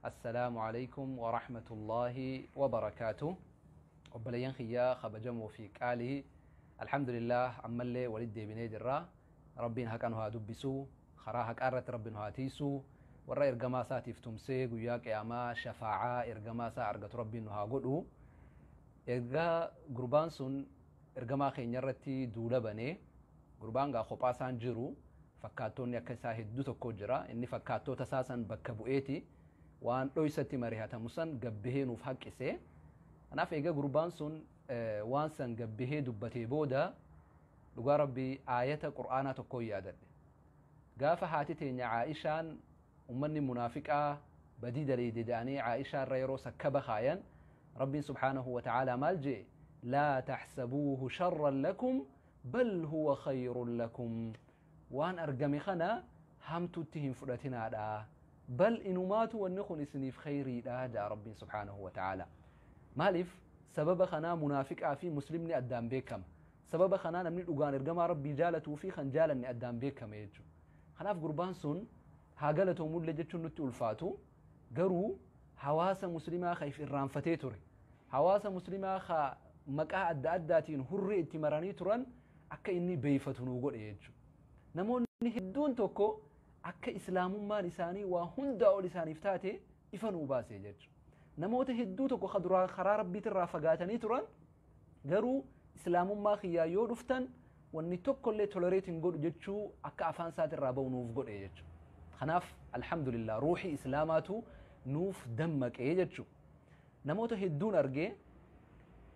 السلام عليكم ورحمة الله وبركاته. Obboleeyyan kiyya kabajamoo fi qaalii, alhamdulillah, ammallee walitti deebinee jirra. Rabbiin haqa nu haa dubbisu, karaa haqaa irratti Rabbi nu haa tiisu, warra ergamaa isaatiif tumsee guyyaa qiyaamaa shafaacaa ergamaa isaa argatu Rabbiin nu haa godhu. Ergaa gurbaan sun ergamaa keenya irratti duula banee, gurbaan gaa kophaa isaan jiru, fakkaattoonni akka isaa hedduu tokko jira. Inni fakkaattoota isaa san bakka bu'eeti waan dhoysatti marihatamu san gabbihee nuuf haqqise. Kanaaf egaa gurbaan sun waan san gabbihee dubbatee booda, dhugaa Rabbii, aayata Qur'aanaa tokko yaadadhe. Gaafa haati teenya Caa'ishaan ummanni munaafiqaa badii daleeyde jedhanii Caa'ishaa irra yeroo sakkaba kaayan, Rabbiin subhaanahu wa ta'aalaa maal jee? "Laa taxsabuuhu sharran lakum, bal huwa khayrun lakum." Waan argame kana hamtutti hin fudhatinaadha, bal inumaatu wanni kun isiniif khayriidha jaa Rabbiin subhaanahu wa ta'aalaa. Maaliif? Sababa kanaa munaafiqaa fi muslimni addaan beekama. Sababa kanaa namni dhugaan ergamaa Rabbii jaalatuu fi kan jaalanne addaan beekama jechuudha. Kanaaf gurbaan sun haa galatoomullee jechuun nutti ulfaatu, garuu hawaasa muslimaa ka if irraanfatee ture, hawaasa muslimaa ka maqaa adda addaatiin hurree itti maranii turan akka inni beeyfatu nuu godhe jechuudha. Namoonni hedduun tokko akka islaamummaan isaanii waa hundaa ol isaaniif taate ifa nuu baase jechuudha. Namoota hedduu tokko ka duraa karaa Rabbiitirraa fagaatanii turan, garuu islaamummaa kiyyaa yoo dhuftan wanni tokkollee tolerate hin godhu jechuu akka afaan isaatirraa bahu nuuf godhe jechuudha. Kanaaf alhamdulillah, ruuxii islaamaatu nuuf dammaqee jechuudha. Namoota hedduun argee,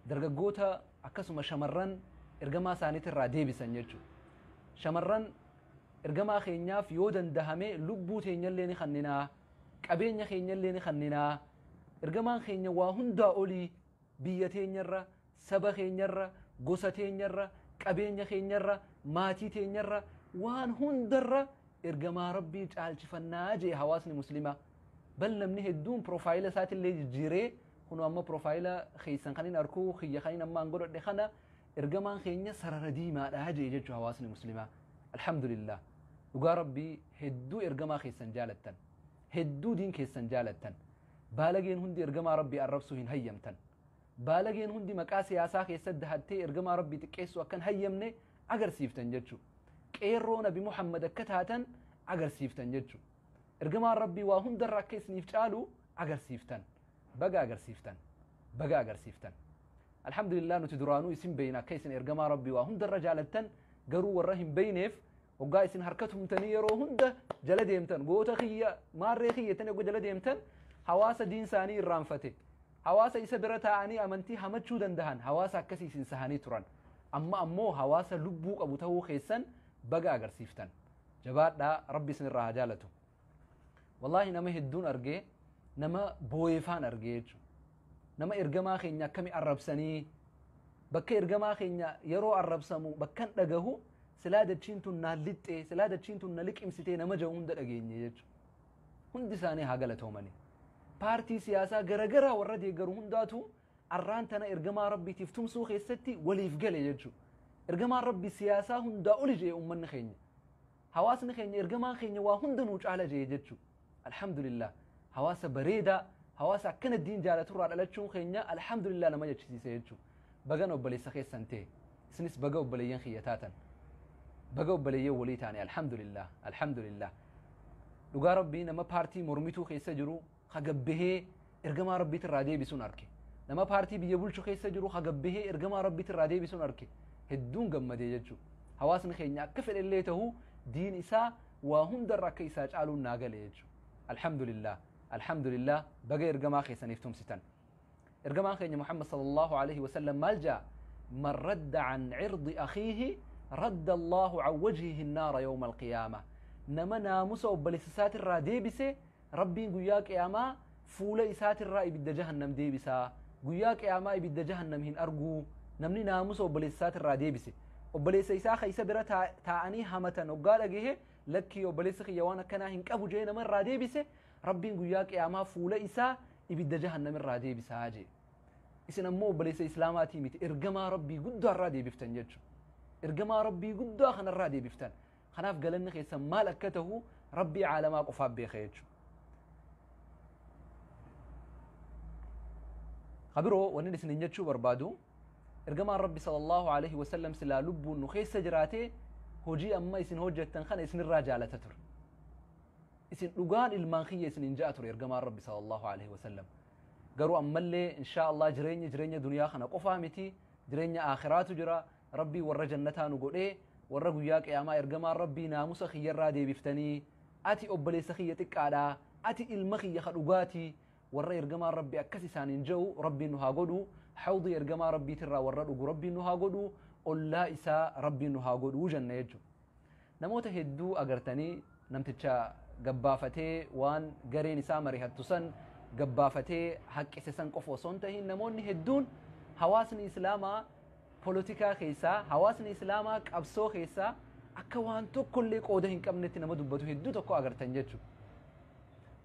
dargaggoota akkasuma shamarran ergamaa isaaniitirraa deebisan jechuudha. Shamarran ergamaa keenyaaf yoo dandahame lubbuu teenyallee ni kanninaa, qabeenya keenyallee ni kanninaa, ergamaan keenya waa hundaa olii, biyya teenyarra, saba keenyarra, gosa teenyarra, qabeenya keenyarra, maatii teenyarra, waan hundarra ergamaa Rabbii caalchifannaa jee hawaasni muslimaa. Bal namni hedduun profile isaatillee jijjiiree, kun amma profile keessan kan hin arkuu kiyya kan hin ammaan godhadhe kana, ergamaan keenya sarara diimaadha jee jechuu hawaasni muslimaa. Alhamdulillah, dhugaa Rabbii, hedduu ergamaa keessan jaalattan, hedduu diin keessan jaalattan. Baalageen hundi ergamaa Rabbii arrabsuu hin hayyamtan. Baalageen hundi maqaa siyaasaa keessatti dahattee ergamaa Rabbii xiqqeessuu akkan hayyamne agarsiiftan jechuu. Qeerroo Nabi Muhammad akka taatan agarsiiftan jechuu. Ergamaan Rabbii waa hundarra akka isiniif caalu agarsiiftan. Baga agarsiiftan, baga agarsiiftan. Alhamdulillah, nuti duraanuu isin beeyna akka isin ergamaa Rabbii waa hundarra jaalattan. Garuu warra hin beeyneef, hoggaa isin harka tumtanii yeroo hunda jala deemtan, goota kiyya, maarree kiyya jettanii hoggaa jala deemtan, hawaasa diin isaanii irraanfate, hawaasa isa bira taa'anii amantii hamachuu dandahan, hawaasa akkasii isin sahanii turan. Amma ammoo hawaasa lubbuu qabu ta'uu keessan baga agarsiiftan. Jabaadhaa, Rabbi isin irraa haa jaalatu. Wallaahi, nama hedduun argee, nama booyeefaan argee jechuudha. Nama ergamaa keenya akkami arrabsanii, bakka ergamaa keenya yeroo arrabsamu bakkan dhagahu silaa dachiin tun naan lixxee, silaa dachiin tun na liqimsitee nama jahu hunda dhageenye jechuudha. Hundi isaanii haa galatoomani. Paartii siyaasaa garagaraa warra deeggaru hundaatu arraan tana ergamaa Rabbiitiif tumsuu keessatti waliif gale jechuudha. Ergamaan Rabbi siyaasaa hundaa oli jee uummanni keenya. Hawaasni keenya ergamaan keenya waa hunda nuu caala jee jechuudha. Alhamdulillah, hawaasa bareedaa, hawaasa akkana diin jaalaturraa dhalachuun keenya alhamdulillah nama jechisiise jechuudha. Bagan obboleessa keessan ta'e, isinis baga obboleeyyan kiyya taatan. Baga obboleeyyan walii taane. Alhamdulillah, alhamdulillah. Dhugaa Rabbii, nama paartii mormituu keessa jiru hagabbahee ergamaa Rabbiitirraa deebisuun arke. Nama paartii biyya bulchu keessa jiru hagabbahee ergamaa Rabbiitirraa deebisuun arke. Hedduun gammadee jechuudha. Hawaasni keenya akka fedhellee ta'uu diin isaa waa hundarra akka isaa caaluun naa gale jechuudha. Alhamdulillah, alhamdulillah, baga ergamaa keessaniif tumsitan. Ergamaan keenya Muhammad sallallahu alaihi wasallam maal jaa? "Man radda an cirdi akhiihi, radda Allahu an wajhihi annaara yawma alqiyaama." Nama naamusa obboleessa isaatirraa deebise, Rabbiin guyyaa qiyaamaa fuula isaatirraa ibidda jahannam deebisaa. Guyyaa qiyaamaa ibidda jahannam hin arguu namni naamusa obboleessa isaatirraa deebise. Obboleessa isaa ka isa bira taa'anii hamatan hoggaa dhagahe, lakkii, obboleessi kiyya waan akkanaa hin qabu jee nama irraa deebise, Rabbiin guyyaa qiyaamaa fuula isaa ibidda jahannam irraa deebisaa jee. Isin ammoo obboleessa islaamaatii miti, ergamaa Rabbii guddaa irraa deebiftan jechuudha. Ergamaa Rabbii guddaa kanarraa deebiftan. Kanaaf galanni keessan maal akka ta'u Rabbii caalamaa qofaaf beeka jechuudha. Kabiroo wanni isin jechuu barbaadu, ergamaan Rabbi sallallahu alaihi wasallam silaa lubbuun nu keessa jiraatee hojii amma isin hojjettan kana isinirraa jaalata ture. Isin dhugaan ilmaan kiyya isin hin ja'a ture ergamaan Rabbi sallallahu alaihi wasallam. Garuu ammallee inshaa Allah jireenya jireenya duniyaa kana qofaa miti, jireenya aakhiraatu jira. Rabbii warra jannataa nu godhee warra guyyaa qiyaamaa ergamaan Rabbii naamusa kiyyarraa deebiftanii, ati obboleessa kiyya xiqqaadhaa, ati ilma kiyya ka dhugaatii, warra ergamaan Rabbii akkas isaaniin ja'u Rabbiin nu haa godhu. Hawdii ergamaa Rabbiitirraa warra dhugu Rabbiin nu haa godhu, ollaa isaa Rabbiin nu haa godhu jenna jechuudha. Namoota hedduu agartanii namticha gabbaafatee waan gareen isaa mari'attu san gabbaafatee haqqise san qofa osoo hin tahin, namoonni hedduun hawaasni islaamaa polotikaa keessaa, hawaasni islaamaa qabsoo keessaa akka waan tokkollee qooda hin qabnetti nama dubbatu hedduu tokko agartan jechuudha.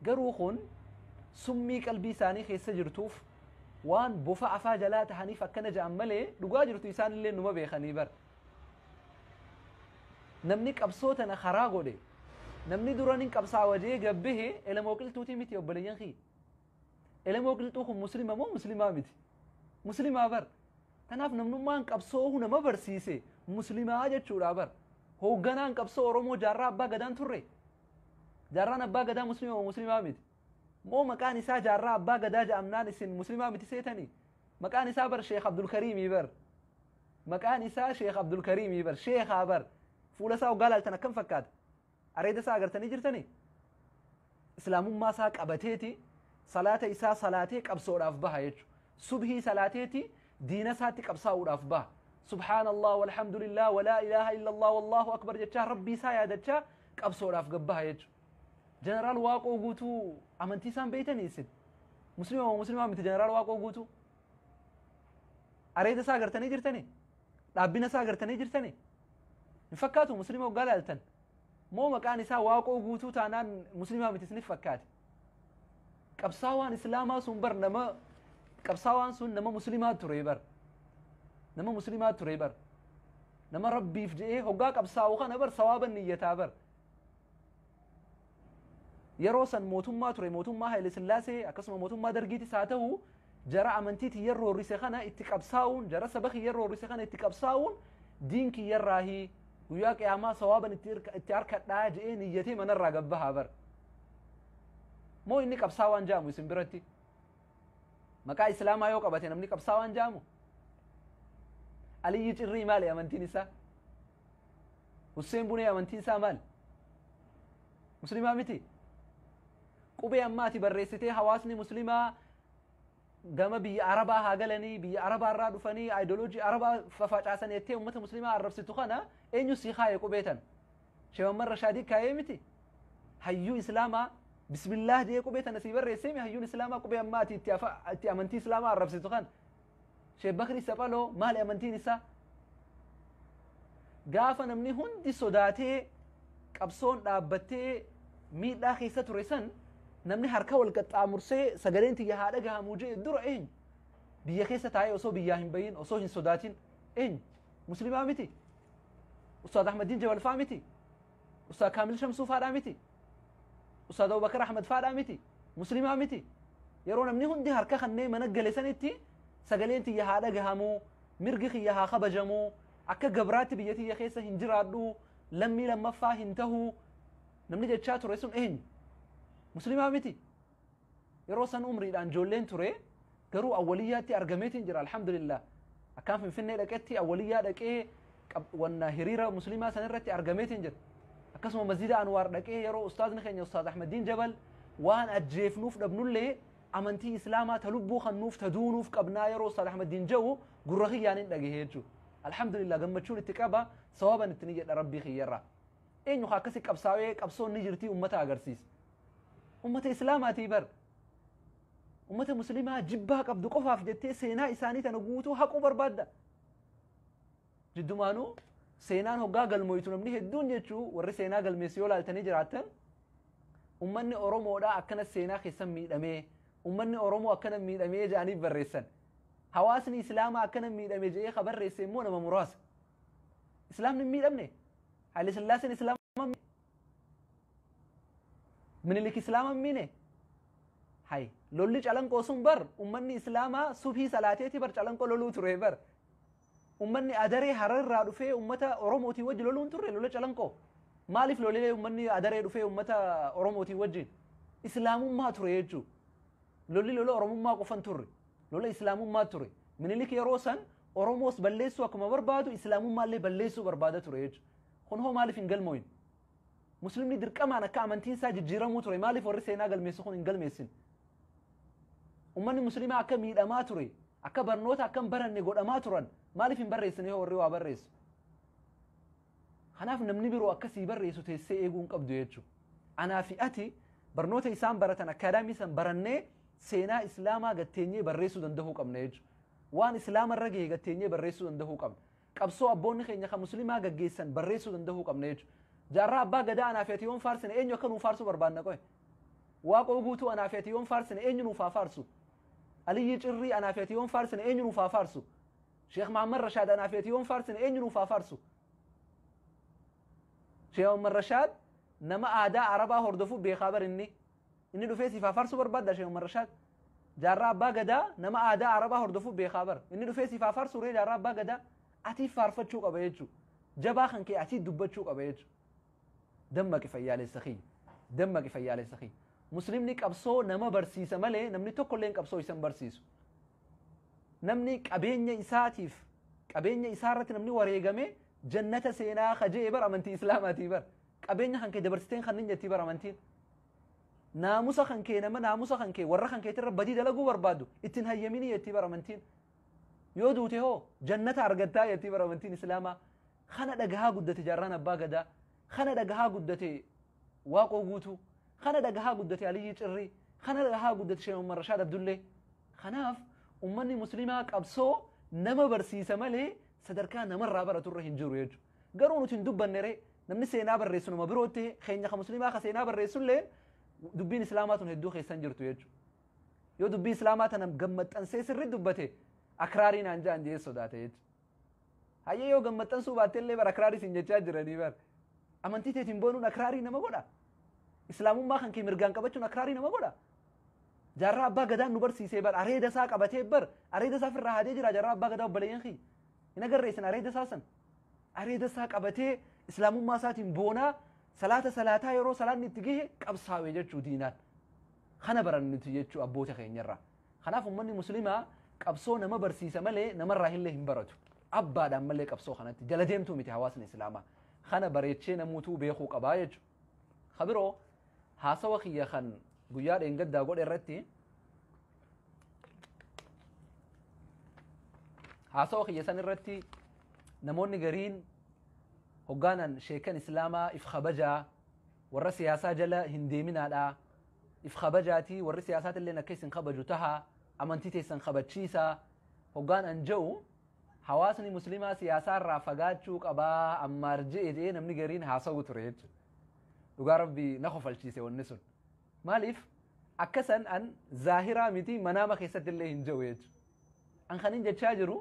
Garuu kun summii qalbii isaanii keessa jirtuuf waan bofa afaa jalaa tahaniif akkana ja'an malee dhugaa jirtu isaanillee numa beekanii bar. Namni qabsoo tana karaa godhe, namni duran hin qabsaawa jee gabbihe Elemoo Qilxuutii miti obboleeyyan kiyya. Elemoo Qilxuu kun muslima moo muslimaa miti? Muslimaa bar. Kanaaf namnummaan qabsoo nama barsiise muslimaa jechuudha bar. Hoogganaan qabsoo Oromoo Jaarraa Abbaa Gadaan turre. Jaarraan Abbaa Gadaa muslima moo muslimaa miti? Moo maqaan isaa Jaarraa Abbaa Gadaa ja'amnaan isin muslimaa miti seetanii? Maqaan isaa bar Sheekh Abdulkariimii bar. Maqaan isaa Sheekh Abdulkariimii bar. Sheekhaa bar. Fuula isaa hoggaa laaltan akkam fakkaata? Areeda isaa agartanii jirtanii? Islaamummaa isaa qabateeti salaata isaa salaatee qabsoodhaaf baha jechuudha. Subhii salaateeti diina isaatti qabsaa'uudhaaf baha. Subhaanallah walhamdulillah walaa ilaaha illallah wallahu akbar jechaa rabbii isaa yaadachaa qabsoodhaaf gabbaha jechuudha. Jeneraal Waaqoo Guutuu amantii isaan beeytanii isin? Muslima moo muslimaa miti Jeneraal Waaqoo Guutuu? Areeda isaa agartanii jirtanii? Dhaabbina isaa agartanii jirtanii? Hin fakkaatu muslima hoggaa laaltan. Moo maqaan isaa Waaqoo Guutuu taanaan muslimaa miti isiniif fakkaate? Qabsaawaan islaamaa sun bar nama qabsaawaan sun nama muslimaa ture bar. Nama muslimaa ture bar. Nama Rabbiif je'ee hoggaa qabsaa'u kana bar sawaaba niyyataa bar. Yeroo san mootummaa ture, mootummaa Haile Sillaasee akkasuma mootummaa Dargiitis haa ta'u, jara amantii tiyya roorrise kana itti qabsaa'uun, jara saba kiyya roorrise kana itti qabsaa'uun diin kiyyarraahii guyyaa qiyaamaa sawaaban itti harkadhaa je'ee niyyatee manarraa gabbahaa bar. Moo inni qabsaawaan ja'amu isin biratti? Maqaa islaamaa yoo qabate namni qabsaawaan ja'amu? Aliyyi Cirrii maali amantiin isaa? Husseen Bunee amantiin isaa maali? Muslimaa miti? Qubee amma ati barreessitee hawaasni muslimaa gama biyya Arabaa haa galanii, biyya Arabaa irraa dhufanii aayidoloojii Arabaa fafacaasanii jettee uummata muslimaa arrabsitu kana eenyu sii kaaye qubee tana? Sheekh Muhammad Rashaadii kaayee miti? Hayyuu islaamaa bismillaah jedhee qubee tana sii barreessee mi hayyuun islaamaa qubee ammaa ati itti amantii islaamaa arrabsitu kana? Sheekh Bakrii Saphaloo maali amantiin isaa? Gaafa namni hundi sodaatee qabsoon dhaabbattee miidhaa keessa ture san namni harka wal qaxxaamursee sagaleen tiyya haa dhagahamuu jee dura eenyu? Biyya keessa taa'ee osoo biyyaa hin bahin osoo hin sodaatin eenyu? Muslimaa miti? Ustaad Ahmadiin Jabal faa miti? Ustaad Kaamil Shamsuu faadhaa miti? Ustaad Abubakar Ahmad faadhaa miti? Muslimaa miti? Yeroo namni hundi harka kannee mana gale sanitti sagaleen tiyya haa dhagahamuu, mirgi kiyya haa kabajamuu, akka gabraatti biyya tiyya keessa hin jiraadhu, lammii lammaffaa hin tahuu, namni jechaa ture sun eenyu? Muslimaa miti? Yeroo san umriidhaan ijoolleen ture, garuu awwaliyyaatti argameetiin jira alhamdulillah. Akkaan Finfinnee dhaqetti awwaliyyaa dhaqee wanna hiriira muslimaa san irratti argameetiin jira. Akkasuma masjida Anwaar dhaqee yeroo ustaazni keenya Ustaaz Ahmadiin Jabal waan ajjeefnuuf dhabnullee amantii islaamaa ta lubbuu kannuuf ta duunuuf qabnaa yeroo Ustaaz Ahmadiin jedhu gurra kiyyaan hin dhagahe jechuudha. Alhamdulillah gammachuun itti qaba, sawaban itti ni jedha rabbii kiyyarraa. Eenyu haa akkasi qabsaa'ee qabsoon ni jirtii ummata agarsiisa. Ummata islaamaatii bar. Ummata muslimaa jibbaa qabdu qofaaf jettee seenaa isaanii tana guutuu haquu barbaadda. Jiddumaanuu seenaan hoggaa galmoytu namni hedduun jechuu warri seenaa galmeessu yoo laaltanii jiraattan ummanni Oromoodhaa akkana seenaa keessan miidhamee, ummanni Oromoo akkana miidhamee jedhanii barreessan. Hawaasni Islaamaa akkana miidhame jedhee ka barreesse immoo nama muraasa. Islaamni hin miidhamne. Haile Sillaaseen Islaama Minilik Islaama hin miine. Hay lolli Calanqoo sun bar ummanni islaamaa subhii salaateeti bar Calanqoo loluu ture bar. Ummanni Adaree Hararraa dhufee ummata Oromootii wajji loluun turre lola Calanqoo. Maaliif lolee ummanni Adaree dhufee ummata Oromootii wajjin? Islaamummaa ture jechuudha. Lolli lola Oromummaa qofan turre. Lola islaamummaa ture. Minilik yeroo san Oromoos balleessuu akkuma barbaadu islaamummaallee balleessuu barbaada ture jechuudha. Kun hoo maaliif hin galmooyin? Muslimni dirqamaan akka amantiin isaa jijjiiramuu ture maaliif warri seenaa galmeessu kun hin galmeessin? Ummanni muslimaa akka miidhamaa ture, akka barnoota akka hin baranne godhamaa turan maaliif hin barreessine warri waa barreessu? Kanaaf namni biroo akkasii barreessu teessee eeguu hin qabdu jechuudha. Anaa fi ati barnoota isaan baratan akkaadaamii san barannee seenaa islaamaa gatteenyee barreessuu danda'uu qabna jechuudha. Waan islaamarra gahe gatteenyee barreessuu danda'uu qabna. Qabsoo abboonni keenya kan muslimaa gaggeessan barreessuu danda'uu qabna jechuudha. Jaarraa abbaa gadaa anaa fi ati yoon faarsine eenyu akka nuu faarsuu barbaanna qoye? Waaqoo Guutuu anaa fi ati yoon faarsine eenyu nuuf haa faarsu? Aliyyi Cirrii anaa fi ati yoon faarsine eenyu nuuf haa faarsu? Sheekh Mahammad Rashaad anaa fi ati yoon faarsine eenyu nuuf haa faarsu? Sheekh Mahammad Rashaad nama aadaa Arabaa hordofuu beekaa bar inni. Inni dhufee siif haa faarsuu barbaadda Sheekh Mahammad Rashaad? Jaarraa abbaa gadaa nama aadaa Arabaa hordofuu beekaa bar. Inni dhufee siif haa faarsuu ree jaarraa abbaa gadaa? Atiif faarfachuu qaba jechuudha. Jabaa kan kee atii dubbachuu qaba jechuudha. Dammaqi fayyaalessa kiyya. Dammaqi fayyaalessa kiyya. Muslimni qabsoo nama barsiisa malee namni tokkollee qabsoo isa hin barsiisu. Namni qabeenya isaatiif qabeenya isaa irratti namni wareegame jannata seenaa kajee bar amantii islaamaatii bar. Qabeenya kan kee dabarsiteen kan hin jettii bar amantiin. Naamusa kan kee nama naamusa kan kee warra kan keetirra badii dalaguu barbaadu ittiin hayyaminii jettii bar amantiin. Yoo duute hoo jannata argattaa jettii bar amantiin islaamaa. Kana dhagahaa guddate jaarraan abbaa gadaa. Kana dhagahaa guddate Waaqoo Guutuu. Kana dhagahaa guddate Aliyyi Cirrii. Kana dhagahaa guddate Sheekh Umar Rashaad Abdullee. Kanaaf ummanni muslimaa qabsoo nama barsiisa malee sadarkaa namarraa baraturra hin jiru jechuudha. Garuu nuti hin dubbanne ree namni seenaa barreessu nama birootti keenya ka muslimaa ka seenaa barreessullee dubbiin islaamaa tun hedduu keessan jirtu jechuudha. Yoo dubbii islaamaa tana gammaxxansee sirri dubbate akraarii naan ja'an jee sodaate jechuudha. Hayyee yoo gammaxxansuu baattellee bara akraarii siin jechaa jiranii bara. Amantii teetiin boonuun akraarii nama godha. Islaamummaa kan kee mirgaan qabachuun akraarii nama godha. Jaarraa abbaa gadaan nu barsiisee bar areeda isaa qabatee bar areeda isaa ofirraa haadee jira jaarraa abbaa gadaa obboleeyyan kiyya. Hin agarree isin areeda isaa san. Areeda isaa qabatee islaamummaa isaatiin boonaa salaata salaataa yeroo salaanni itti gahe qabsaa'e jechuu diinaan. Kana baran nuti jechuu abboota keenyarraa. Kanaaf uummanni muslimaa qabsoo nama barsiisa malee namarraa illee hin baratu. Abbaadhaan malee qabsoo kanatti jala deemtuu miti hawaasni islaamaa. Kana bareechee namuutuu beekuu qabaa jechuudha. Kabiroo haasawa kiyya kan guyyaa dheengaddaa godhe irratti haasawa kiyya san irratti namoonni gariin hoggaanan sheekan islaamaa if kabajaa warra siyaasaa jala hin deeminaadhaa if kabajaatii warri siyaasaatillee akka isin kabaju tahaa amantii teessan kabachiisaa hoggaan an je'u hawaasni muslimaa siyaasaa irraa fagaachuu qabaa ammaar je'e jedhee namni gariin haasawu ture jechuudha. Dhugaa rabbii na kofalchiise wanni sun. Maaliif akkasan an zaahiraa miti manaama keessatti illee hin jiru jechuudha. An kanin jechaa jiru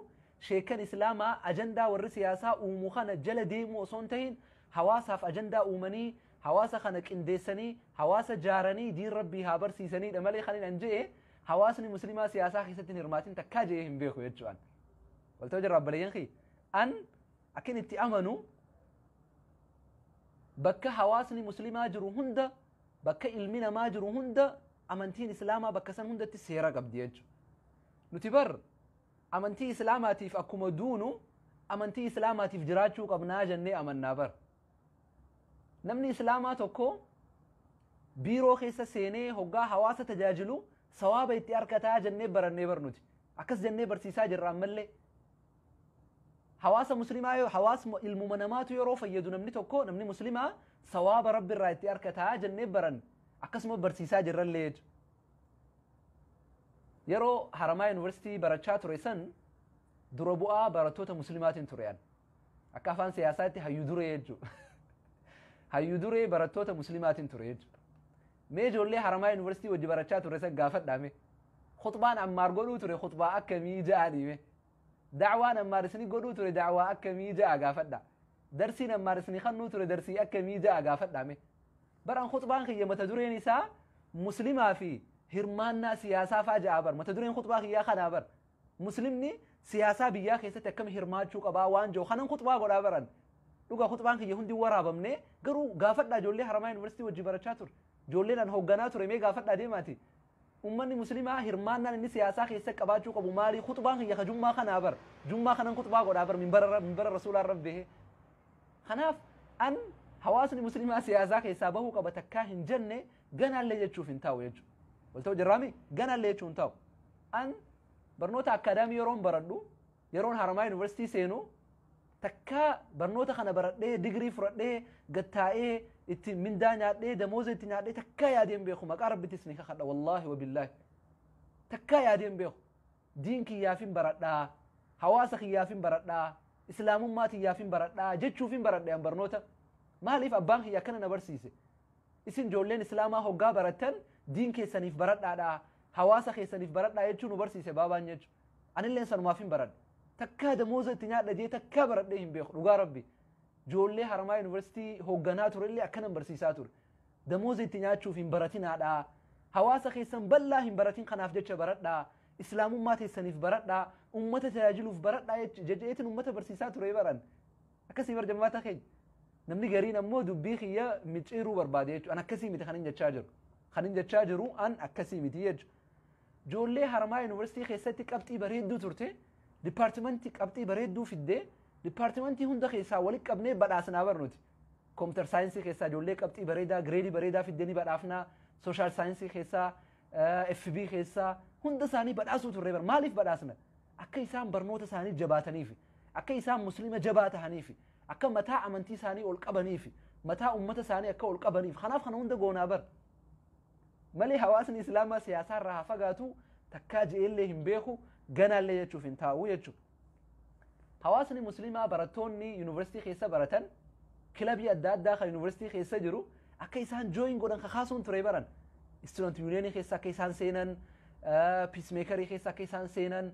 sheekan islaamaa ajandaa warri siyaasaa uumu kana jala deemuu osoo hin tahin hawaasaaf ajandaa uumanii hawaasa kana qindeessanii hawaasa jaaranii diin rabbii haa barsiisaniidha malee kanin an je'e hawaasni muslimaa siyaasaa keessatti hin hirmaatin takkaa je'ee hin beeku jechuudha. Waltoo jirra obboleeyyan kiyya. An akkin itti amanu bakka hawaasni muslimaa jiru hunda bakka ilmi namaa jiru hunda amantiin islaamaa bakka san hundatti seera qabdi jechuudha. Nuti bar amantii islaamaatiif akkuma duunu amantii islaamaatiif jiraachuu qabnaa jennee amannaa bar. Namni islaamaa tokko biiroo keessa seenee hoggaa hawaasa tajaajilu sawaaba itti argataa jennee barannee bar nuti. Akkas jennee barsiisaa jirra ammallee. Hawaasa muslimaa yoo hawaasa ilmuma namaatu yeroo fayyadu namni tokko namni muslimaa sawaaba rabbi irraa itti argataa jennee baranne akkasuma barsiisaa jirrallee jechuudha. Yeroo Haramaa Yuunivarsiitii barachaa ture san dura bu'aa barattoota muslimaatiin ture an. Akka afaan siyaasaatti hayyuu duree jechuudha. Hayyuu duree barattoota muslimaatiin ture jechuudha. Mee ijoollee Haramaa Yuunivarsiitii wajji barachaa ture san gaafadhaa mee. Khutbaan Ammaar godhuu ture khutbaa akkamii ja'anii mee. Da'waan Ammaar isinii godhuu ture da'waa akkamii ja'a gaafadhaa. Darsiin Ammaar isinii kennuu ture darsii akkamii ja'a gaafadhaa mee. Baraan khutbaan kiyya mata dureen isaa muslimaa fi Hirmaannaa siyaasaa faa ja'a bar. Mata dureen khutbaa kiyyaa kanaa bar. Muslimni siyaasaa biyyaa keessatti akkam hirmaachuu qabaa waan jiru kanan khutbaa godhaa baran. Dhugaa khutbaan kiyya hundi waraabamne, garuu gaafadhaa ijoollee Haramaa Yuunivarsiitii wajji barachaa ture. Ijoolleen an hoogganaa ture mee gaafadhaa deemaati. Uummanni muslimaa hirmaannaan inni siyaasaa keessa qabaachuu qabu maali? Khutbaan kiyya ka jummaa kanaa bar. Jummaa kanan khutbaa godhaa bar minbara rasuulaa irra bahee. Kanaaf an hawaasni muslimaa siyaasaa keessaa bahuu qaba takkaa hin jenne, ganaallee jechuuf hin taa'u jechuudha. Walta'u jirraami, ganaallee jechuun hin taa'u. An barnoota akkaadaamii yeroon baradhu, yeroon Haramaa Yuunivarsiitii seenu, takkaa barnoota kana baradhee digirii fudhadhee gattaa'ee itti mindaa nyaadhee damooza itti nyaadhee takkaa yaadeen beeku. Maqaa rabbittis ni kakadha, wallaahi wabillaahi, takkaa yaadeen beeku. Diin kiyyaafin baradhaa, hawaasa kiyyaafin baradhaa, islaamummaa tiyyaafin baradhaa jechuufin baradhe an barnoota. Maaliif? Abbaan kiyya akkana na barsiise: isin ijoolleen islaamaa hoggaa barattan diin keessaniif baradhaadha, hawaasa keessaniif baradhaa jechuu nu barsiise baabaan jechu. Anilleen sanumaaf hin baradhe. Takkaa damooza itti nyaadha jee takkaa baradhee hin beeku. Dhugaa rabbi, ijoollee Haramaa Yuunivarsiitii hoogganaa turellee akkanan barsiisaa ture: damooza itti nyaachuuf hin baratinaadha, hawaasa keessan bal'aa hin baratin, kanaaf jecha baradhaa, islaamummaa teessaniif baradhaa, ummata tajaajiluuf baradhaa jeetiin ummata barsiisaa ture baran. Akkasii bar jammaata keenya. Namni gariin ammoo dubbii kiyya micciiruu barbaade jechuudha. An akkasii miti kan hin jechaa jiru. Kan hin jechaa jiru an akkasii miti jechuudha. Ijoollee Haramaa Yuunivarsiitii keessatti qabxii bareedduu turte, dipaartimentii qabxii bareedduu fiddee, dipaartimentii hunda keessaa walitti qabnee badhaasnaa barnuti. Computer science keessaa ijoollee qabxii bareedaa, grade bareedaa fiddee ni badhaafnaa. Social science keessaa, FB keessaa hunda isaanii badhaasuu turre bar. Maaliif badhaasna? Akka isaan barnoota isaanii jabaataniif, akka isaan muslima jabaa tahaniif, akka mataa amantii isaanii ol qabaniif, mataa ummata isaanii akka ol qabaniif. Kanaaf kana hunda goonaa bar. Malee hawaasni islaamaa siyaasaa irraa haa fagaatu takkaa je'ellee hin beeku, ganaallee jechuuf hin taa'u jechuudha. Hawaasni musliimaa, barattoonni yuunivarsiitii keessa baratan, kilabii adda addaa kan yuunivarsiitii keessa jiru akka isaan join godhan kakaasuun ture baran. Student unionii keessa akka isaan seenan, peacemakerii keessa akka isaan seenan,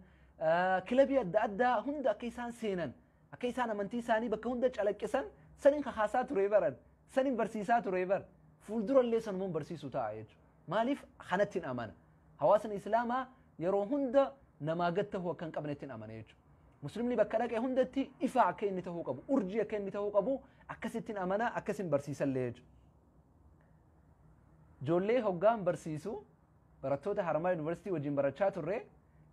kilabii adda addaa hunda akka isaan seenan, akka isaan amantii isaanii bakka hunda calaqqisan saniin kakaasaa ture baran, saniin barsiisaa ture bar. Fuuldurallee sanumaan barsiisuu ta'a jechuudha. Maaliif? Kanatti hin amana. Hawaasni islaamaa yeroo hunda namaa gad tahuu akka hin qabnetti hin amana jechuudha. Muslimni bakka dhaqe hundatti ifa akka inni tahuu qabu, urjii akka inni tahuu qabu akkasitti hin amana, akkasin barsiisallee jechuudha. Ijoollee hoggaan barsiisu, barattoota Haramaa Yuunivarsiitii wajjin barachaa turre,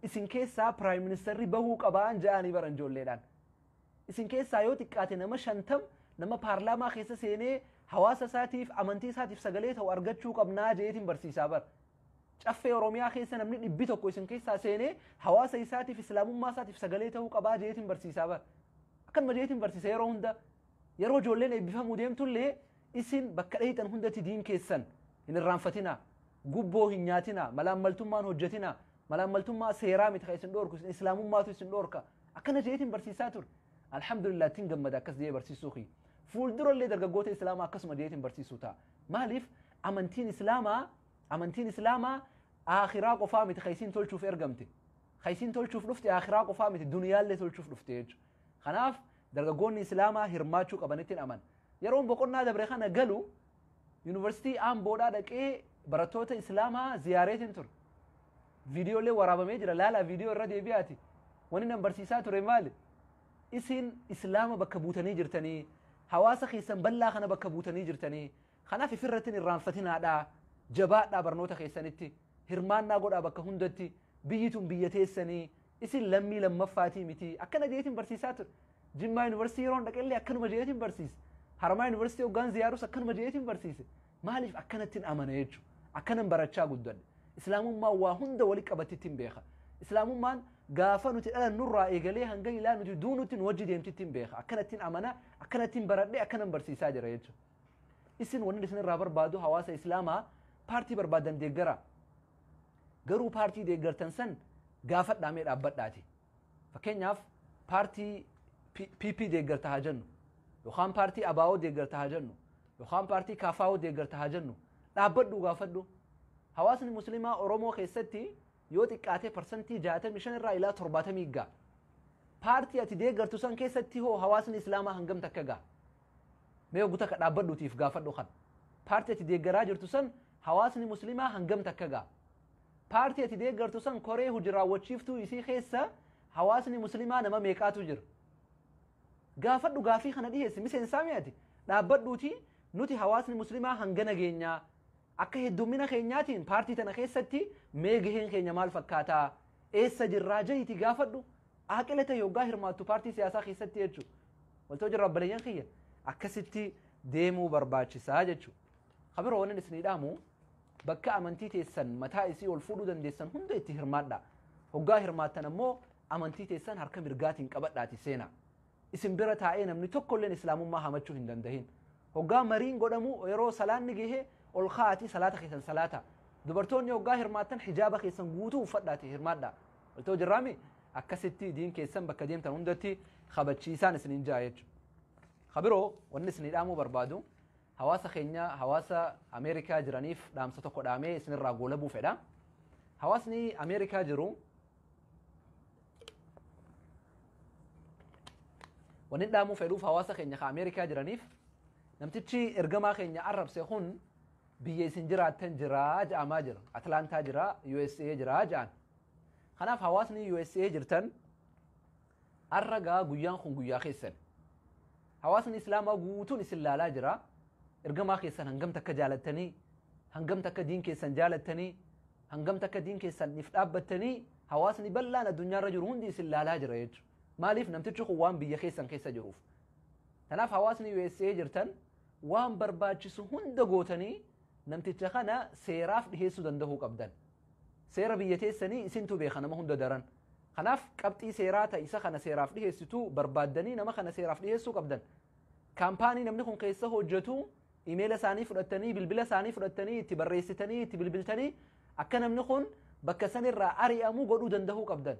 isin keessaa prime ministerri bahuu qabaan ja'anii baran ijoolleedhaan. Isin keessaa yoo xiqqaate nama 50 nama paarlaamaa keessa seenee hawaasa isaatiif, amantii isaatiif sagalee ta'u argachuu qabnaa jeetiin barsiisaa bara. Caffee Oromiyaa keessa namni 100 isin keessaa seenee hawaasa isaatiif, islaamummaa isaatiif sagalee ta'uu qabaa jeetiin barsiisaa bara. Akkanuma jeetiin barsiisa yeroo hunda. Yeroo ijoolleen eebbifamuu deemtullee, isin bakka dheeyxan hundatti diin keessan hin irraanfatinaa. Gubboo hin nyaatinaa. Malaammaltummaan hojjetinaa. Malaammaltummaa seeraa miti kan isin dhoorku, islaamummaatu isin dhoorka. Akkana jeetiin barsiisaa ture. Alhamdulillah, ittiin gammada akkas jee barsiisuu kiyya. Fuuldurallee dargaggoota islaamaa akkasuma jeetiin barsiisuu ta'a. Maaliif? Amantiin islaamaa akhiraa qofaa miti kan isiin tolchuuf ergamte. Kan isiin tolchuuf dhufte akhiraa qofaa miti, duniyaallee tolchuuf dhufte jechuudha. Kanaaf dargaggoonni islaamaa hirmaachuu qabanitti aman. Yeroon boqonnaa dabre kana galu yuunivarsiitii Amboodhaa dhaqee barattoota islaamaa ziyaareetiin ture. Viidiyoolee waraabamee jira, laalaa viidiyoo irra deebi'aati. Wanni nan barsiisaa ture maali? Isin islaama bakka buutanii jirtanii, hawaasa keessan bal'aa kana bakka buutanii jirtanii, kanaaf ifirratti hin irraanfatinaadhaa, jabaadhaa, barnoota keessanitti hirmaannaa godhaa, bakka hundatti biyyi tun biyya teessanii, isin lammii lammaffaatii miti, akkana jeetiin barsiisaa ture. Jimmaa Yuunivarsiitii yeroon dhaqellee akkanuma jeetiin barsiise. Haramaa Yuunivarsiitii hoggaan ziyaarus akkanuma jeetiin barsiise. Maaliif? Akkanattiin amana jechuudha. Akkanan barachaa guddadhe. Islaamummaan waa hunda wali qabattitti hin beeka. Islaamummaan gaafa nuti dhalannurraa eegalee hanga ilaa nuti duunutti nu wajji deemtitti hin beeka. Akkanattiin amana, akkanattiin baradhe, akkanan barsiisaa jira jechuudha. Isin wanni isin irraa barbaadu, hawaasa islaamaa, paartii barbaadan deeggara. Garuu paartii deeggartan san gaafadhaa mee dhaabbadhaati. Fakkeenyaaf paartii PP deeggarta haa jennu, yookaan paartii ABO deeggarta haa jennu, yookaan paartii KFO deeggarta haa jennu, dhaabbadhu gaafadhu. Hawaasni musliimaa Oromoo keessatti yoo xiqqaate 65% irraa ilaa 70 ga'a. Paartii ati deeggartu san keessatti hoo hawaasni islaamaa hangam takka ga'a? Mee ogu takka dhaabbadhuutiif gaafadhu kana. Paartii ati deeggaraa jirtu san hawaasni musliimaa hangam takka ga'a? Paartii ati deeggartu san koree hojii raawwachiiftuu isii keessa hawaasni muslimaa nama meeqaatu jira? Gaafadhu, gaafii kana dhiheessi. Miseensaa mi'ati dhaabbadhuuti, nuti hawaasni muslimaa hangana geenyaa, akka heddummina keenyaatiin paartii tana keessatti mee gaheen keenya maal fakkaataa, eessa jirraa jahiiti gaafadhu. Aqila ta'e yoggaa hirmaattu paartii siyaasaa keessatti jechuudha. Waltoo jirra obboleeyyan kiyya, akkasitti deemuu barbaachisaa jechuudha. Kabiroo wanni isinii dhaamu, bakka amantii teessan mataa isii ol fuudhuu dandeessan hunda itti hirmaadha. Hoggaa hirmaattan ammoo amantii teessan harka mirgaatiin qabadhaati seenaa. Isin bira taa'ee namni tokkolleen islaamummaa hamachuu hin dandahin. Hoggaa mariin godhamu, yeroo salaanni gahe ol kaa'atii salaata keessan salaata. Dubartoonni hoggaa hirmaattan hijaaba keessan guutuu uffadhaati hirmaadha. Waltoo jirraami, akkasitti diin keessan bakka deemtan hundatti kabachiisaan isiniin ja'a jechuudha. Kabiroo wanni isinii dhaamuu barbaadu, hawaasa keenya hawaasa Ameerikaa jiraniif dhaamsa tokko dhaamee isinirraa goolabuu fedha. Hawaasni Ameerikaa jiru, wanni dhaamuu fedhuuf hawaasa keenya ka Ameerikaa jiraniif, namtichi ergamaa keenya arrabse kun biyya isin jiraattan jiraa ja'amaa jira. Atlaantaa jira, USA jira ja'an. Kanaaf hawaasni USA jirtan, arra gaa guyyaan kun guyyaa keessan. Hawaasni Islaamaa guutuun isin laalaa jira. Ergamaa keessan hangam takka jaalattanii, hangam takka diin keessan jaalattanii, hangam takka diin keessan if dhaabbattanii, hawaasni bal'aan addunyaarra jiru hundi isin laalaa jira jechuudha. Maaliif? Namtichi kun waan biyya keessan keessa jiruuf. Kanaaf hawaasni USA jirtan waan barbaachisu hunda gootanii namticha kana seeraaf dhiheessuu danda'uu qabdan. Seera biyya teessanii isintu beeka nama hunda daran. Kanaaf qabxii seeraa ta'e isa kana seeraaf dhiheessitu barbaaddanii nama kana seeraaf dhiheessuu qabdan. Kaampaanii namni kun keessa hojjetu imeela isaanii fudhattanii, bilbila isaanii fudhattanii, itti barreessitanii, itti bilbiltanii akka namni kun bakka sanirraa ari'amu godhuu danda'uu qabdan.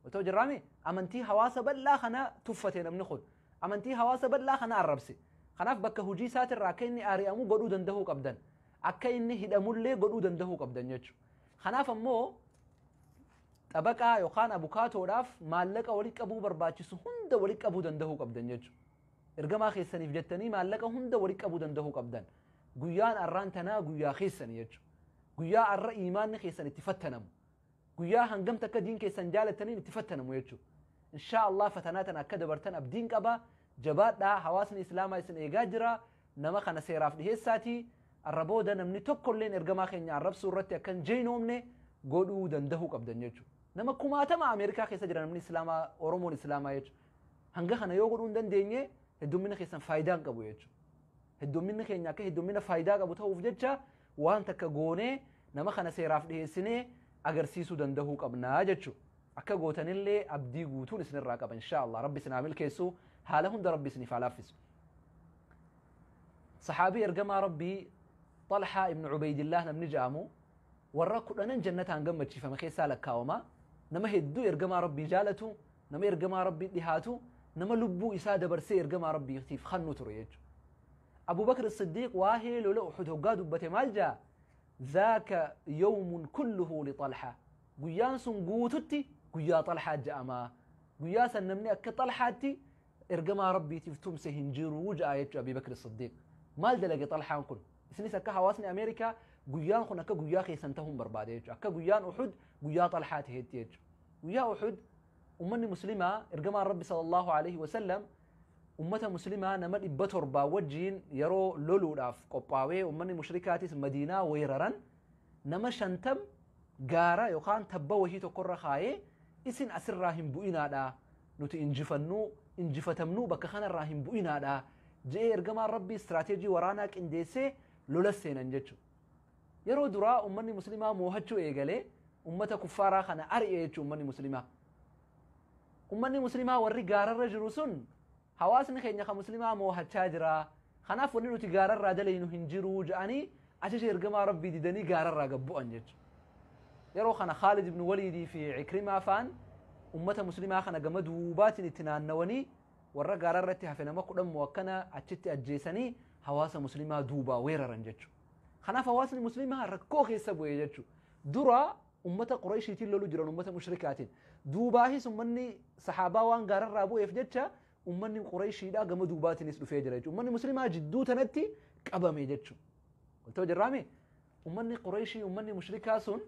Otoo jirraami, amantii hawaasa bal'aa kana tuffate namni kun. Amantii hawaasa bal'aa kana arrabse. Kanaaf bakka hojii isaatirraa akka inni ari'amu godhuu danda'uu qabdan. Akka inni hidhamullee godhuu danda'uu qabdan jechuudha. Kanaaf ammoo xabaqaa yookaan abukaatoodhaaf maallaqa walitti qabuu barbaachisu hunda walitti qabuu danda'uu qabdan jechuudha. Ergamaa keessaniif jettanii maallaqa hunda walitti qabuu danda'uu qabdan. Guyyaan arraan tanaa guyyaa keessanii jechuudha. Guyyaa arra imaanni keessan itti fattanamu. Guyyaa hangam takka diin keessan jaalattaniin itti fattanamu jechuudha. Inshaa Allah fatanaa tana akka dabartan abdiin qaba. Jabaadhaa, hawaasni Islaamaa isin eegaa jira. Nama kana seeraaf dhiheessaatii. Arra booda namni tokkolleen ergamaa keenya arrabsuu irratti akka hin jeynoomne godhuu danda'uu qabdan jechuudha. Nama kumaatama Ameerikaa keessa jira namni Islaamaa, Oromoon Islaamaa jechuudha. Hanga kana yoo godhuu hin dandeenye, heddummina keessan faayidaa hin qabu jechuudha. Heddumminni keenya akka heddummina faayidaa qabu ta'uuf jecha waan takka goonee nama kana seeraaf dhiheessinee agarsiisuu danda'uu qabnaa jechuudha. Akka gootanillee abdii guutuun isinirraa qaba, inshaa Allah. Rabbi isin haa milkeessu, haala hunda Rabbi isiniif haa laaffisu. Saxaabii ergamaa Rabbii Xalhaa ibn Ubaydillah namni jedhamu warra 10n jannataan gammachiifame keessaa lakkaawama. Nama hedduu ergamaa Rabbii jaalatu, nama ergamaa Rabbii dhihaatu, nama lubbuu isaa dabarsee ergamaa Rabbiitiif kannu ture jechuudha. Abu Bakr Siddiiq waa'ee lola Uhud hoggaa dubbate maal jaa? "Zaaka yawmun kulluhu li Xalhaa." Guyyaan sun guututti guyyaa Xalhaa jedhama. Guyyaa san namni akka Xalhaatti ergamaa Rabbiitiif tumse hin jiru ja'a jechuudha Abii Bakr Siddiiq. Maal dalage Xalhaan kun? Isinis akka hawaasni Ameerikaa guyyaan kun akka guyyaa keessan ta'uun barbaade jechuudha. Akka guyyaan Uhud guyyaa Xalhaa ta'etti jechuudha. Guyyaa Uhud ummanni Muslimaa, ergamaan Rabbi sallallahu alaihi wasallam ummata Muslimaa nama 700 wajjiin yeroo loluudhaaf qophaawee, ummanni mushrikaatis Madiinaa weeraran, nama 50 gaara yookaan tabba wahii tokkorra kaayee, "Isin asirraa hin bu'inaadha, nuti injifannuu injifatamnuu bakka kanarraa hin bu'inaadha," je'ee ergamaan Rabbii istiraateejii waraanaa qindeessee lola seenan jechuudha. Yeroo duraa ummanni Muslimaa moohachuu eegalee ummata kuffaaraa kana ari'e jechuudha ummanni Muslimaa. Ummanni Muslimaa warri gaararra jiru sun, "Hawaasni keenya kan Muslimaa moohachaa jira. Kanaaf wanni nuti gaararraa dalaynu hin jiru," jedhanii ajaja ergamaa Rabbii didanii gaararraa gad bu'an jechuudha. Yeroo kana Khaalid ibn Waliidii fi Ikrimaa faan ummata Muslimaa kana gama duubaatiin itti naannawanii warra gaararratti hafe nama 10 moo akkana achitti ajjeesanii hawaasa Muslimaa duubaa weeraran jechuudha. Kanaaf hawaasni Muslimaa rakkoo keessa bu'e jechuudha. Dura ummata Qureeshiitiin lolu jiran, ummata mushrikaatiin. Duubaahis ummanni sahaabaa waan gaararraa bu'eef jecha ummanni Qureeshiidhaa gama duubaatiinis dhufee jira jechuudha. Ummanni Muslimaa jidduu tanatti qabame jechuudha. Waltoo jirraame, ummanni Qureeshii, ummanni mushrikaa sun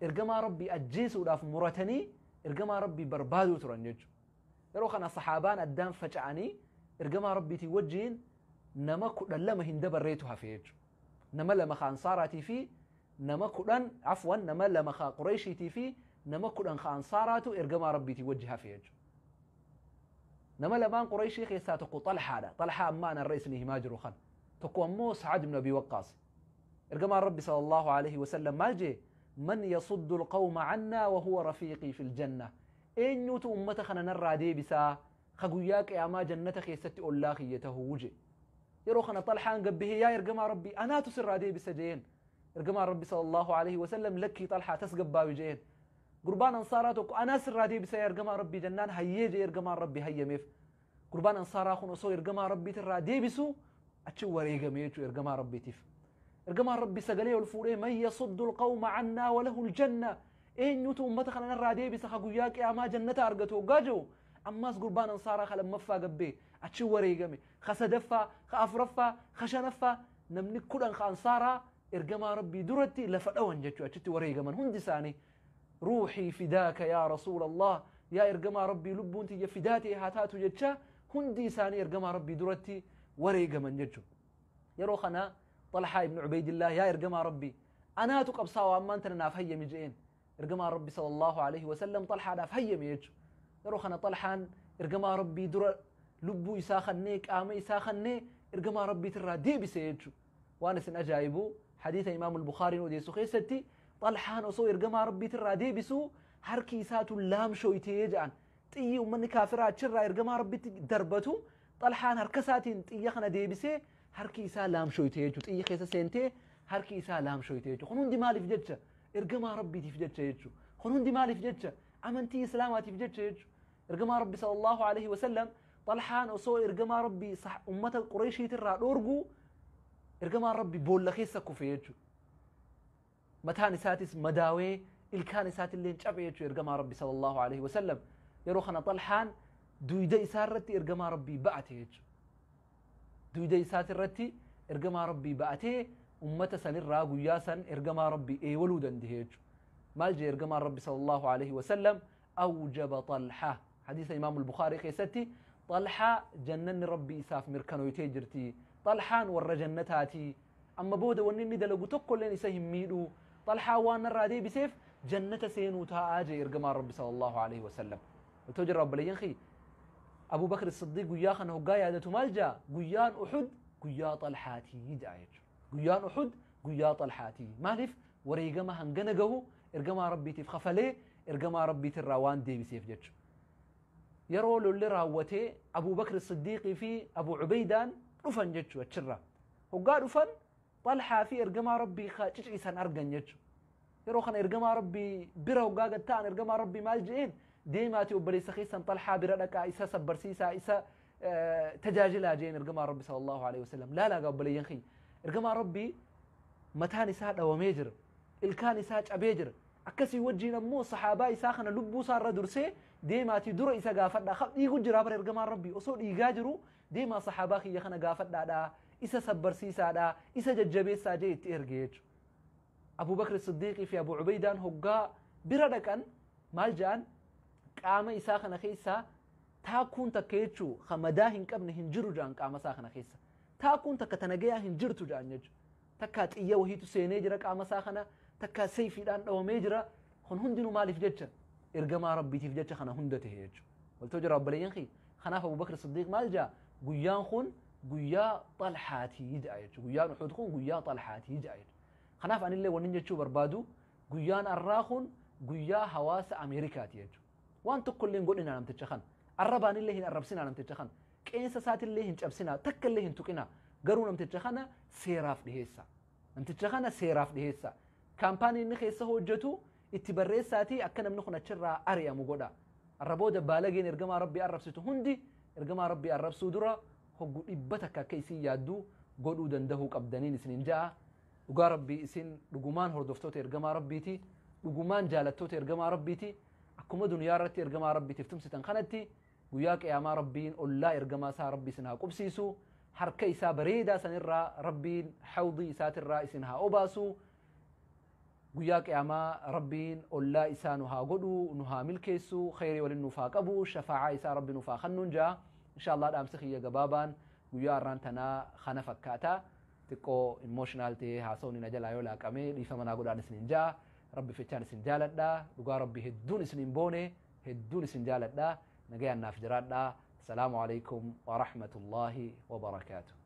Ergamaa Rabbii ajjeesuudhaaf muratanii ergamaa Rabbii barbaaduu turan jechuudha. Yeroo kana saxaabaan addaan faca'anii ergamaa Rabbiitii wajjiin nama 12 hin dabarreetu hafe jechuudha. Nama 2 ka Ansaaraatii fi nama 10, afwan, nama 2 ka Qureeshiitii fi nama 10 ka Ansaaraatu ergamaa Rabbiitii wajji hafe jechuudha. Nama lamaan Qureeshii keessaa tokko Xalhaadha. Xalhaa ammaa ana irra isinii himaa jiru kana. Tokko ammoo Sa'ad ibn Abi Waqqaas. Ergamaan Rabbi sallallahu alaihi wasallam maal jee? Man yasuddu alqawma cannaa wa huwa rafiiqii fil janna. Eenyuutu ummata kana narraa deebisaa ka guyyaa qiyaamaa jannata keessatti ollaa kiyya tahuu je. Yeroo kana Xalhaan gabbihee, yaa ergamaa Rabbii, anaatu sirraa deebisa jeen. Ergamaan Rabbi sallallahu alaihi wasallam, lakkii Xalhaa, tasgabbaawi jeen. Gurbaan Ansaaraa tokko anaa sirraa deebisa yaa ergamaa Rabbii jennaan, hayyee jee. Ergamaan Rabbii hayyameef. Gurbaan Ansaaraa kun osoo ergamaa Rabbiitirraa deebisu achi wareegame jechuudha ergamaa Rabbiitiif. Ergamaan Rabbi sagalee ol fuudhee, man yasuddu alqawma cannaa walahu aljanna, eenyutu ummata kana narraa deebisa ka guyyaa qiyaamaa jannata argatu hoggaa jiru, ammaas gurbaan Ansaaraa ka lammaffaa gabbee achi wareegame, ka sadaffaa, ka afuraffaa, ka shanaffaa, namni 10 ka Ansaaraa ergamaa Rabbii duratti lafa dhawan jechuudha, achitti wareegaman hundi isaanii. Ruuxii fidaaka yaa rasuula Allah, yaa ergamaa Rabbii, lubbuun tiyya fidaa ta'e haa taatu jecha hundi isaanii ergamaa Rabbii duratti wareegaman jechuudha. Yeroo kana Xalhaa ibn Ubaydillah, yaa ergamaa Rabbii, anaatu qabsaa'u, ammaan tana naaf hayyami je'een. Ergamaan Rabbi sallallahu alaihi wasallam Xalhaadhaaf hayyame jechuudha. Yeroo kana Xalhaan ergamaa Rabbii dura lubbuu isaa kannee, qaama isaa kannee ergamaa Rabbiitirraa deebise jechuudha. Waan isin ajaa'ibu, hadiisa Imaam Bukhaariin odeessu keessatti, Xalhaan osoo ergamaa Rabbiitirraa deebisu harki isaatu laamshooytee jedhan. Xiyyi uummanni kaafiraa achirraa ergamaa Rabbitti darbatu, Xalhaan harka isaatiin xiyya kana deebisee harki isaa laamshooytee jechuudha. Xiyyi keessa seentee harki isaa laamshooytee jechuudha. Kun hundi maaliif jecha? Ergamaa Rabbiitiif jecha jechuudha. Kun hundi maaliif jecha? Amantii Islaamaatiif jecha jechuudha. Ergamaa Rabbi sallallahu alaihi wasallam, Xalhaan osoo ergamaa Rabbii ummata Qureeshiitirraa dhoorguu ergamaan Rabbi boolla keessa kufe jechuudha. Mataan isaatis madaawee, ilkaan isaatillee cabe jechuudha ergamaa Rabbi sallallahu alaihi wasallam. Yeroo kana Xalhaan duyda isaa irratti ergamaa Rabbii ba'ate jechuudha. Duyda isaatirratti ergamaa Rabbii ba'atee ummata sanirraa guyyaa san ergamaa Rabbii eewaluu danda'e jechuudha. Maal jee ergamaan Rabbi sallallahu alaihi wasallam? Awjaba Xalhaa. Hadiisa Imaam Bukhaarii keessatti, Xalhaa jannanni Rabbii isaaf mirkanooytee jirti. Xalhaan warra jannataati. Amma booda wanni inni dalagu tokkolleen isa hin miidhu. Xalhaa waan narraa deebiseef jannata seenuu taa'aa jee ergamaan Rabbi sallallahu alaihi wasallam. Otoo jirra, obboleeyyan kiyya. Abu Bakr Siddiq guyyaa kana hoggaa yaadatu maal jaa? Guyyaan Uhud guyyaa Xalhaatii jaa jechuudha. Guyyaan Uhud guyyaa Xalhaatii. Maaliif? Wareegama hangana gahu ergamaa Rabbiitiif kafalee ergamaa Rabbiitirraa waan deebiseef jechuudha. Yeroo lolli raawwatee Abu Bakr Siddiqii fi Abu Ubeydaan dhufan jechuudha achirraa. Hoggaa dhufan Xalhaa fi ergamaa Rabbii ciciisan argan jechuudha. Yeroo kana ergamaa Rabbii bira hoggaa gad ta'an, ergamaa Rabbii maal je'een? Deemaati obboleessa keessan Xalhaa bira dhaqaa, isa sabbarsiisaa, isa tajaajilaa jeen ergamaa Rabbi sallallahu alaihi wasallam. Laalaa gaa obboleeyyan kiyya. Ergamaa Rabbii mataan isaa dhawamee jira. Ilkaan isaa cabee jira. Akkasii wajjiin ammoo sahaabaa isaa kana lubbuu isaa irra dursee, deemaatii dura isa gaafadhaa. Dhiigu jira bara ergamaan Rabbii osoo dhiigaa jiru, deemaa sahaabaa kiyya kana gaafadhaadhaa, isa sabbarsiisaadhaa, isa jajjabeessaa jee itti erge jechuudha. Abu Bakr Siddiiqii fi Abu Ubeydaan hoggaa bira dhaqan maal jedhan? Qaama isaa kana keessaa taakkuun takka jechuu ka madaa hin qabne hin jiru jedhan qaama isaa kana keessa. Taakkuun takka tana gayaa hin jirtu jedhan jechuudha. Takkaa xiyya wahiitu seenee jira qaama isaa kana, takkaa seefiidhaan dhawamee jira. Kun hundinuu maaliif jecha? Ergamaa Rabbiitiif jecha kana hunda ta'e jechuudha. Waltoo jira, obboleeyyan kiyya. Kanaaf Abu Bakr Siddiiq maal jaa? Guyyaan kun guyyaa Xalhaatii jedha jechuudha. Guyyaan Uhud kun guyyaa Xalhaatii jedha jechuudha. Kanaaf anillee wanni jechuu barbaadu, guyyaan arraa kun guyyaa hawaasa Ameerikaati jechuudha. Waan tokkollee hin godhinaa namticha kana. Arrabaanillee hin arrabsinaa namticha kana. Qeensa isaatillee hin cabsinaa, takkallee hin tuqinaa. Garuu namticha kana seeraaf dhiheessa. Namticha kana seeraaf dhiheessa. Kaampaanii inni keessa hojjetu itti barreessaatii akka namni kun achirraa ari'amu godha. Arra booda baalageen ergamaa Rabbii arrabsitu hundi ergamaa Rabbii arrabsuu dura hoggu 100 akka isin yaaddu godhuu dandahuu qabdaniin isinin ja'a. Dhugaa Rabbii, isin dhugumaan hordoftoota ergamaa Rabbiiti. Dhugumaan jaalattoota ergamaa Rabbiiti. Akkuma duniyaa irratti ergamaa Rabbiitiif tumsitan kanatti guyyaa qiyaamaa Rabbiin ollaa ergamaa isaa Rabbi isin haa qubsiisu. Harka isaa bareedaa sanirraa Rabbiin hawdii isaatirraa isin haa obaasu. Guyyaa qiyaamaa Rabbiin ollaa isaa nu haa godhu, nu haa milkeessu, kheyrii waliin nuuf haa qabu, shafaa'aa isaa Rabbi nuuf haa kennuun ja'a. Insha Allah dhaamsi kiyya gabaabaan guyyaa har'aan tanaa kana fakkaata. Xiqqoo emotional ta'ee haasawni na jalaa yoo laaqame dhiifama naa godhaan isinin ja'a. Rabbi fechaan isin jaaladha. Dhugaa Rabbi hedduun isinin boone, hedduun isin jaaladha. Nagayaan naaf jiraadha. Salaamu alaikum wa rahmatullahi wa barakaatuh.